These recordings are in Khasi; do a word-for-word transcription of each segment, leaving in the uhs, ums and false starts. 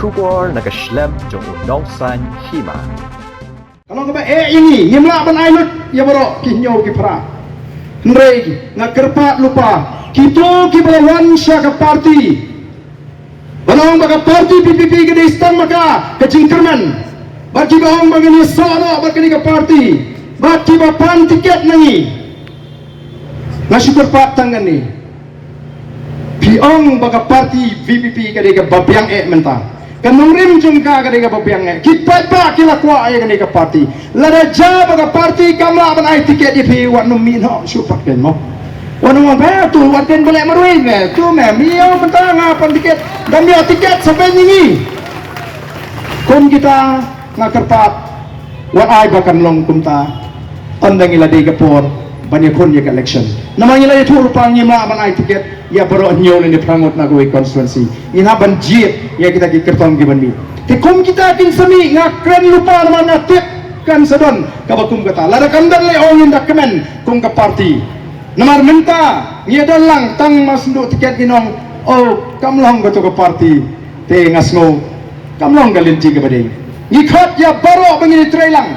Khubor na ka shlem jong u Nongsaiñ Hima. Ka long kaba eh ïa ngi, ngim lah ban ai lut ïa baroh ki hynñiew ki phra. Hynrei nga kyrpad lypa, kito kiba la wan sha ka party, ba la ong ba ka party P P P ka dei tang ma ka ka jingkyrmen, bad kiba ong ba ngan ïasoh noh bad kane ka party, bad kiba pan tiket na ngi. Nga shu kyrpad tang kane. Phi ong ba ka party V P P ka dei kaba biang eh mynta. Ka nongrim jong ka ka dei kaba biang eh. Ki paidbah ki la kwah ïa kane ka party. Lada jia ba ka party kam lah ban ai tiket ïa phi, wat nym mih noh shuh pat, kynmaw. Wat nym ong ba to, wat kin ba leh marwei me. To me, mih ïa mynta, nga pan tiket. Da mih ïa tiket sa pyn ïa ngi. Kum kita, nga kyrpad, wat ai ba kan long kumta. Tang da ngi la dei ka por ban ïakhun ïa ka election. Namar ngi la ïathuh lypa, ngim lah ban ai tiket ïa baroh hynñiew lane phra ngut na kawei ka constituency. Ngin hap ban jied ïa kita ki kyrtong kiban mih. Te kum kita kin sa mih, nga kren lypa namar nga tip kan sa don kaba kum kata. Lada kam don lei, ong ngin da kmen kum ka party. Namar mynta ngi ïadon lang tang ma synduh tiket, ngin ong, oh, kam long kato ka party. Te nga sngew kam long ka lynti kaba dei. Ngi khot ïa baroh ba ngin ïatrei lang.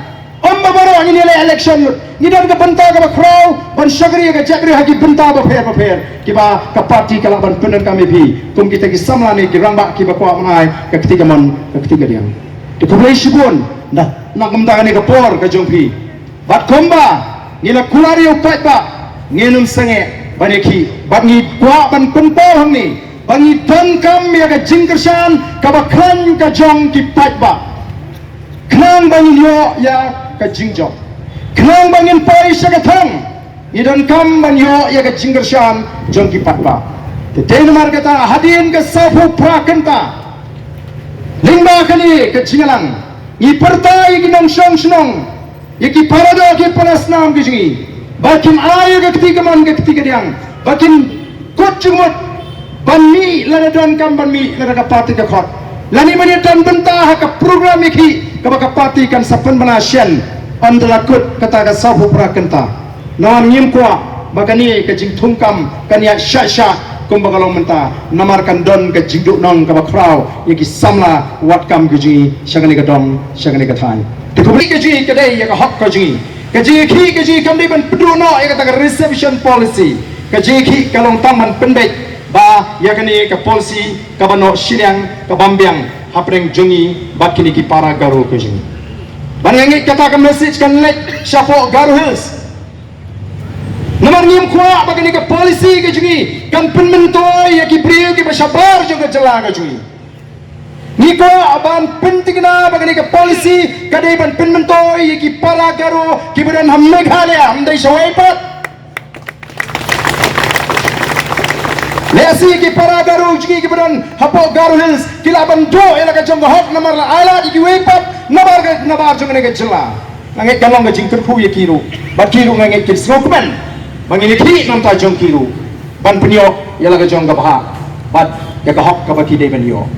Ym ba baroh ngin ïaleh election lut. Ngi don ka bynta kaba khraw ban shakri ïa ka jaitbynriew ha ki bynta bapher bapher kiba ka party ka lah ban pyndonkam ïa phi kum kita ki samla ne ki rangbah kiba kwah ban ai ka kti kamon ka kti kadiang. Te khublei shibun na, na ka bynta kane ka por ka jong phi. Bad kumba ngi la kular ïa u paidbah, ngin ym sangeh ban ïakhih, bad ngi kwah ban pynpaw hangne ba ngi donkam ïa ka jingkyrshan kaba khlaiñ ka jong ki paidbah. Khnang ba ngin ïoh ïa ka jingjop, khnang ba ngin poi sha ka thong, ngi donkam ban ïoh ïa ka jingkyrshan jong ki paidbah. Te dei namar kata, hadien ka sawphew phra kynta lyngba kane ka jingïalang, ngi pyrta ïa ki nongshong shnong, ïa ki para doh ki para snam ki jong ngi, ba kin ai ïa ka kti kamon ka kti kadiang, ba kin kut jingmut ban mih lada donkam ban mih, lada ka party ka khot, lane ban ïadon bynta ha ka program ïakhih kaba ka party kan sa pynbna shen, ynda la kut kata ka sawphew phra kynta. Namar ngim kwah ba kane ka jingthungkam kan ïaid shah shah kumba ka long mynta, namar kan don ka jingduhnong kaba khraw ïa ki samla wad kam ki jong ngi sha kane ka dong, sha kane ka thaiñ. Te khublei ka jong ngi ka dei ïa ka hok ka jong ngi. Ka jingïakhih ka jong ngi kam dei ban pynduh noh ïa kata ka reservation policy. Ka jingïakhih ka long tang ban pynbeit ba ïa kane ka policy kaba noh shiliang, ka bym biang hapdeng jong ngi bad kine ki para Garo ka jong ngi. Bad nga ngeit kata ka message kan leit shapoh Garo Hills. Namar ngim kwah ba kane ka policy ka jong ngi kan pynmyntoi ïa ki briew kiba shabar jong ka jylla ka jong ngi. Ngi kwah ban pynthikna ba kane ka policy ka dei ban pynmyntoi ïa ki para Garo kiba don ha Meghalaya, ym dei shawei pat. Lehse ki para Garo jong ngi kiba don hapoh Garo Hills ki lah ban duh ïa la ka jong ka hok namar la ailad ïa kiwei pat nabar ka, nabar jong kane ka jylla. Nga ngeit ka long ka jingkyrkhu ïa ki ruh, bad ki ruh nga ngeit kin sngewkmen ba ngin ïakhih na ka bynta jong ki ruh ban pynïoh ïa la ka jong ka bhah bad ïa ka hok kaba ki dei ban ïoh.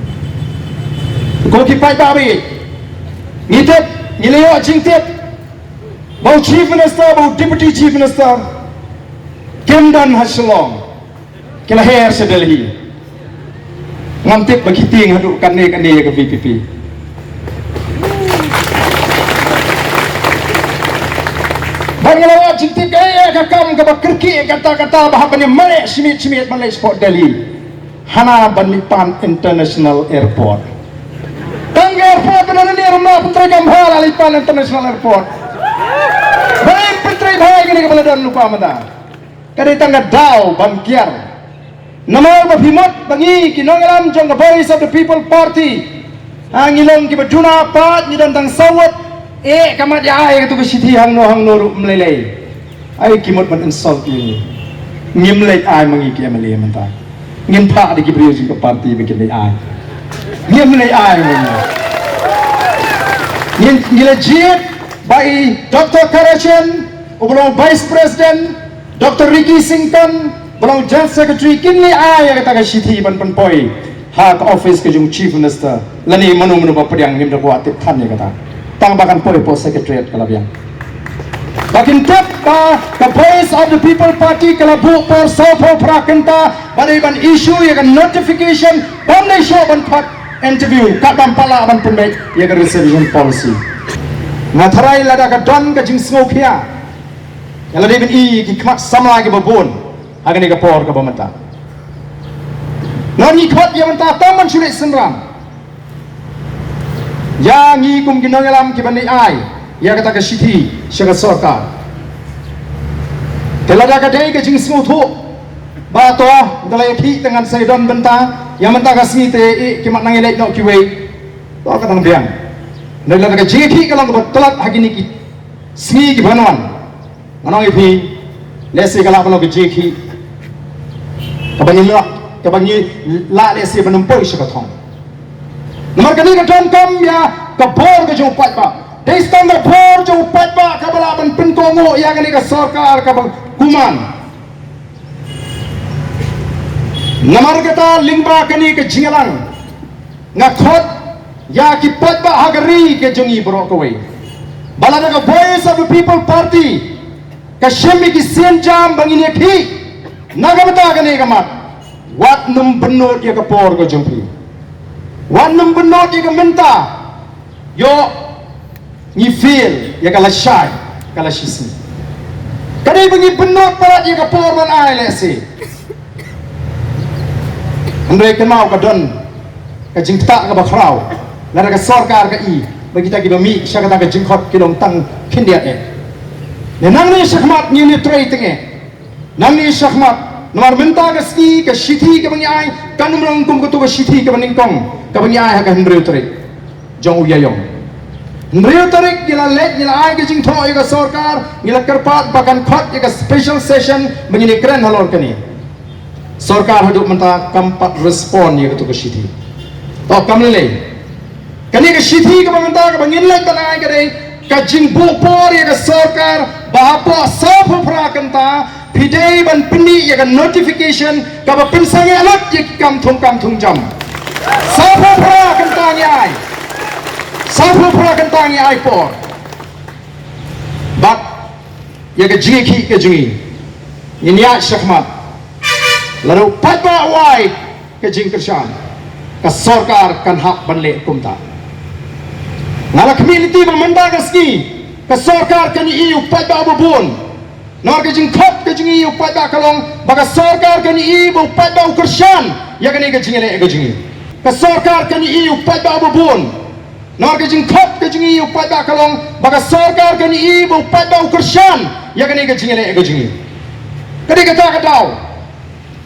Ko ki paidbah, ngi tip, ngi la ïoh jingtip ba u Chief Minister bad u Deputy Chief Minister kim don ha Shillong, ki la her sha Delhi. Ngam tip ba ki tieng haduh katne katne ïa ka V P P. Bad nga la wad jingtip kaei ka kam kaba kyrkieh katta katta ba hap ban ïa mareh shimiet shimiet ban leit shapoh Delhi, hana ban leit pan International Airport. Tang ka airport ba na ne rum na pyntrei kam bha la leit pan International Airport. Ba leit pyntrei bha ïa kane kaba la don lypa mynta. Ka dei tang ka daw ban kiar. Namar ba phi mut ba ngi ki nongïalam jong ka Voice of the People Party, ha, ngi long kiba duna pat, ngi don tang saw ngut. Eh, ka mat ïa ai katu ka shithi hangno hangno ruh ym lei lei. Ai ki mut ban insult ïa ngi. Ngim leit ai ma ngi ki M L A mynta. Ngim phah da ki briew jong ka party ba kin leit ai. Ngim leit ai ma ngi. Ngi, ngi la jied ba i Doctor Karachen, uba long Vice President, Doctor Ricky Syngkon, ba long General Secretary, kin leit ai ïa kata ka shithi ban pynpoi ha ka office ka jong Chief Minister, lane mano mano ba pdiang, ngim da kwah tip than ïa kata. Tang ba kan poi hapoh Secretariat ka la biang. Ba kin tip ba ka Voice of the People Party ka la buh por sawphew phra kynta ba dei ban issue ïa ka notification, bym dei shuh ban khot Interview, kat ban pala ban pynbeit ïa ka reservation policy. Nga tharai lada ka don ka jingsngewkhia, ïa lada ban i ki khmat samla kiba bun ha kane ka por kaba mynta. Nga ngi khot ïa mynta tam ban shu leit synran ïa ngi kum ki nongïalam kiban ai ïa kata ka shithi sha ka sorkar. Te lada ka dei ka jingsngewthuh ba to da la ïa khih te ngan sa ïa don bynta ïa mynta ka sngi te i ki mat nang ïa leit noh kiwei. To ka dang biang. Nang lada ka jingkhih ka long kaba tlot ha kine ki sngi kiban wan. Nga ong ïa phi, lehse ka lah ban long ka jingkhih kaba ngi lah, kaba ngi lah lehse ban ym poi sha ka thong. Namar kane ka donkam ïa ka bor ka jong u paidbah. Dei tang ka bor jong u paidbah kaba lah ban pynkohnguh ïa kane ka sorkar kaba kuman. Namar kata lyngba kane ka jingïalang nga khot ïa ki paidbah ha ka ri ka jong ngi baroh kawei. Ba lada ka Voice of the People Party ka shim ïa ki sienjam ba ngin ïa khih na ka bynta kane ka mat, wat nym bynnud ïa ka por ka jong phi. Wat nym bynnud ïa ka mynta. Ïoh ngi feel ïa ka lashai ka lashisngi. Ka dei ba ngi bynnud palat ïa ka por ban ai lehse. Hynrei kynmaw ka don ka jingktah kaba khraw lada ka sorkar ka i ba kita kiba mih sha kata ka jingkhot ki long tang khyndiat eh. Ne nangne shakhmat ngin ïatrei teng eh. Nangne shakhmat namar mynta ka sngi ka shithi kaba ngi ai kan ym long kum kato ka shithi kaba nyngkong kaba ngi ai ha ka hynriew tarik jong u Ïaïong. Hynriew tarik ngi la leit ngi la ai ka jingthoh ïa ka sorkar, ngi la kyrpad ba kan khot ïa ka special session ba ngin ïa kren halor kane. Sorkar haduh mynta kam pat respond ïa kato ka shithi. To kam lei. Kane ka shithi kaba mynta kaba ngin leit ban ai ka dei ka jingbuh por ïa ka sorkar ba hapoh sawphew phra kynta phi dei ban pyni ïa ka notification kaba pynsangeh lut ïa ki kam thung kam thung jam. Sawphew phra kynta ngi ai. Sawphew phra kynta ngi ai por. Bad ïa ka jingïakhih ka jong ngi ngin ïaid shakhmat. Lada u paidbah u ai ka jingkyrshan, ka sorkar kan hap ban leh kumta. Nga la khmih lynti ba mynta ka sngi ka sorkar kan ïohi u paidbah uba bun. Namar ka jingkhot ka jong ngi ïa u paidbah ka long ba ka sorkar kan ïohi ba u paidbah u kyrshan ïa kane ka jingïaleh ka jong ngi. Ka sorkar kan ïohi u paidbah uba bun. Namar ka jingkhot ka jong ngi ïa u paidbah ka long ba ka sorkar kan ïohi ba u paidbah u kyrshan ïa kane ka jingïaleh ka jong ngi. Ka dei kata ka daw.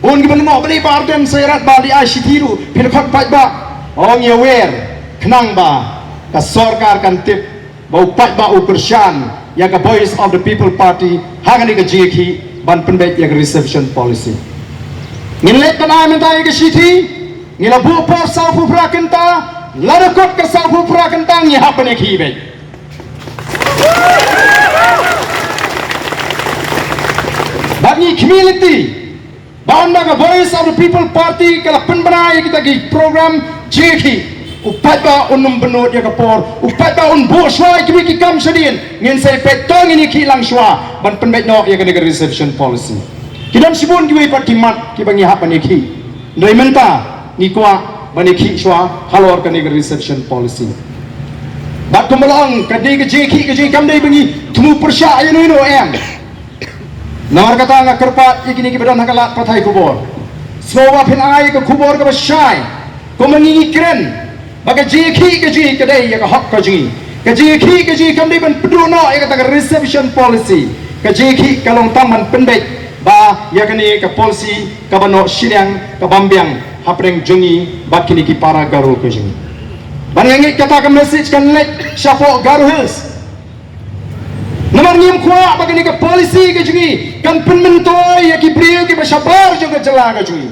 Bun kiba lyngngoh ba dei ba Ardent sa ïarap ba dei ai shithi ruh phi la khot paidbah. Ong ïa wer khnang ba ka sorkar kan tip ba u paidbah u kyrshan ïa ka Voice of the People Party ha kane ka jingïakhih ban pynbeit ïa ka reservation policy. Ngin leit ban ai mynta ïa ka shithi. Ngi la buh por sawphew phra kynta, lada kut ka sawphew phra kynta ngi hap ban ïakhih beit. Bad ngi khmih lynti ba ynda ka Voice of the People Party ka la pynbna ïa kita ki program jingïakhih, u paidbah un ym bynnud ïa ka por, u paidbah un buh shuwa ïa kiwei ki kam shadien, ngin sa ïa peit to ngin ïakhih lang shuwa ban pynbeit noh ïa kane ka reservation policy. Ki don shibun kiwei pat ki mat kiba ngi hap ban ïakhih. Hynrei mynta ngi kwah ban ïakhih shuwa halor kane ka reservation policy. Bad kumba la ong ka dei ka jingïakhih ka jingïakhih kam dei ba ngi thmu pyrshah ïa no ïa no em. Namar kata nga kyrpad ïa kine kiba don ha ka lad pathai khubor. Sngewbha phin ai ka khubor kaba shai. Kumba ngi ngi kren ba ka jingïakhih ka jingïakhih ka dei ïa ka hok ka jong ngi. Ka jingïakhih ka jingïakhih kam dei ban pynduh noh ïa kata ka reservation policy. Ka jingïakhih ka long tang ban pynbeit ba ïa kane ka policy kaba noh shiliang ka bym biang hapdeng jong ngi bad kine ki para Garo ka jong ngi. Ban nga ngeit kata ka message kan leit shapoh Garo Hills. Namar ngim kwah ba kane ka policy ka jong ngi kan pynmyntoi ïa ki briew kiba shabar jong ka jylla ka jong ngi.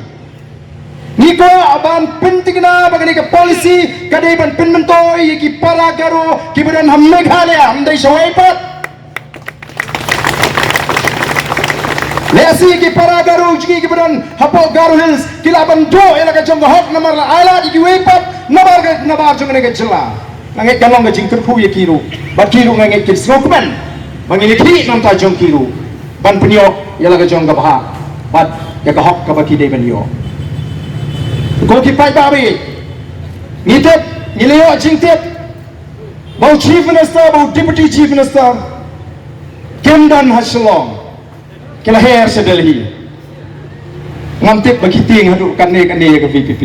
Ngi kwah ban pynthikna ba kane ka policy ka dei ban pynmyntoi ïa ki para Garo kiba don ha Meghalaya, ym dei shawei pat. Lehse ki para Garo jong ngi kiba don hapoh Garo Hills ki lah ban duh ïa la ka jong ka hok namar la ailad ïa kiwei pat nabar ka, nabar jong kane ka jylla. Nga ngeit kan long ka jingkyrkhu ïa ki ruh bad ki ruh nga ngeit kin sngewkmen ba ngin ïakhih na ka bynta jong ki ruh ban pynïoh ïa la ka jong ka bha bad ïa ka hok kaba ki dei ban ïoh. Ko ki paidbah ba ïeit, Ngi tip, ngi la ïoh jingtip ba u Chief Minister, ba u Deputy Chief Minister, kim don ha Shillong, ki la her sha Delhi. Ngam tip ba ki tieng haduh kane kane ïa ka V P P.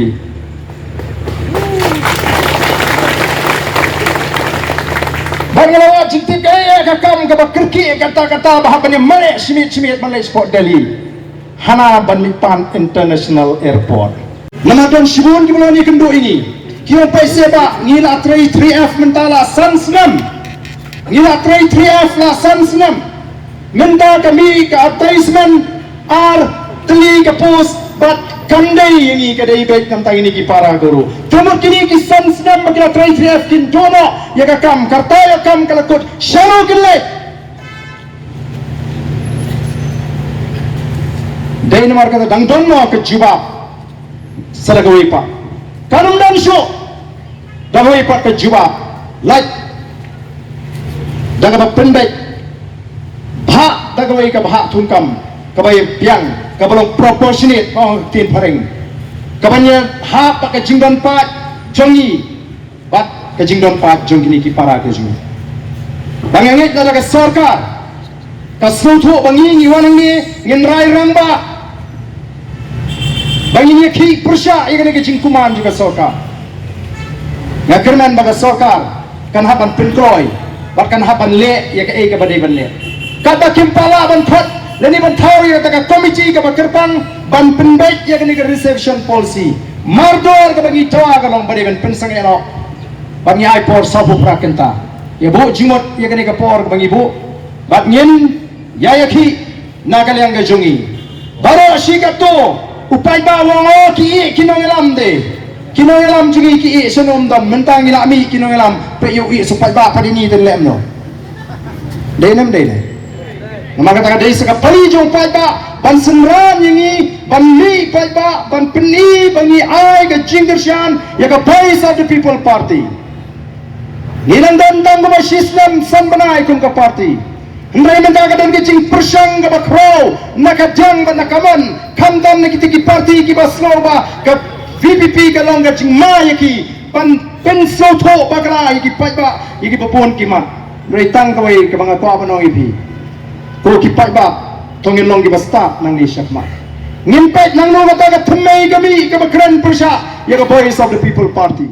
Bad ngi la ïoh jingtip kaei ka kam kaba kyrkieh kata kata ba hap ban ïa mareh shimiet shimiet ban leit shapoh Delhi, hana ban mih pan International Airport. Namar don shibun kiba la ïakynduh ïa ngi, ki ong peit seh ba ngi la trei three F mynta la san snem. Ngi la trei three F la san snem. Mynta ka mih ka advertisement ar tylli ka post bad kam dei ïa ngi, ka dei beit namar ïa ngi ki para guru. Te mut kine ki san snem ba ki la trei three F kin duh noh ïa ka kam, kata ïa ka kam ka la kut, shano kin leit? Dei namar kata dang don mo ka jubab sa da kawei pat? Kan ym don shuh da kawei pat ka jubab. Lait da kaba pynbeit, bhah da kawei ka bhah thungkam kaba ïa biang, kaba long proportionate, oh, tin phareng, kaba ïa hap bad ka jingdon paid jong ngi bad ka jingdon paid jong kine ki para ka jong ngi. Ba nga ngeit lada ka sorkar ka sngewthuh ba ngi, ngi wan hangne ngin rai rangbah, ba ngin ïa khih pyrshah ïa kane ka jingkuman jong ka sorkar, nga kyrmen ba ka sorkar kan hap ban pynkroi bad kan hap ban leh ïa kaei kaba dei ban leh. Katba kim pat lah ban khot lane ban thaw ïa kata ka komiti kaba kyrpang ban pynbeit ïa kane ka reservation policy, mardor kaba ngi dawa ka long ba dei ban pynsangeh noh bad ngi ai por sawphew phra kynta. Ïa buh jingmut ïa kane ka por kaba ngi buh bad ngin ïa ïa khih na ka liang ka jong ngi. Baroh shi katto u paidbah u ong, oh, ki ïeh ki nongïalam de. Ki nongïalam jong ngi ki ïeh shano ym don, mynta ngi la mih ki nongïalam, peit ïa u ïeh sa u paidbah pat ïa ngi te leh kumno? Dei ne ym dei ne? Namar kata ka dei sa ka pali jong u paidbah ban synran ïa ngi, ban mih paidbah, ban pyni ba ngi ai ka jingkyrshan ïa ka Voice of the People Party. Ngi nang don tang kumba shi snem san bnai kum ka party. Hynrei mynta ka don ka jingpyrshang kaba khraw na ka jong bad na ka mon, khamtam na kita ki party kiba sngew ba ka V P P ka long ka jingma ïa ki ban pynsngewthuh bakla ïa ki paidbah, ïa kiba bun ki mat. Hynrei tang kawei kaba nga kwah ban ong ïa phi, ko ki paidbah, to ngin long kiba stad nangne shakhmat. Ngin peit nangno kata ka thymmei ka mih kaba kren pyrshah ïa ka Voice of the People Party.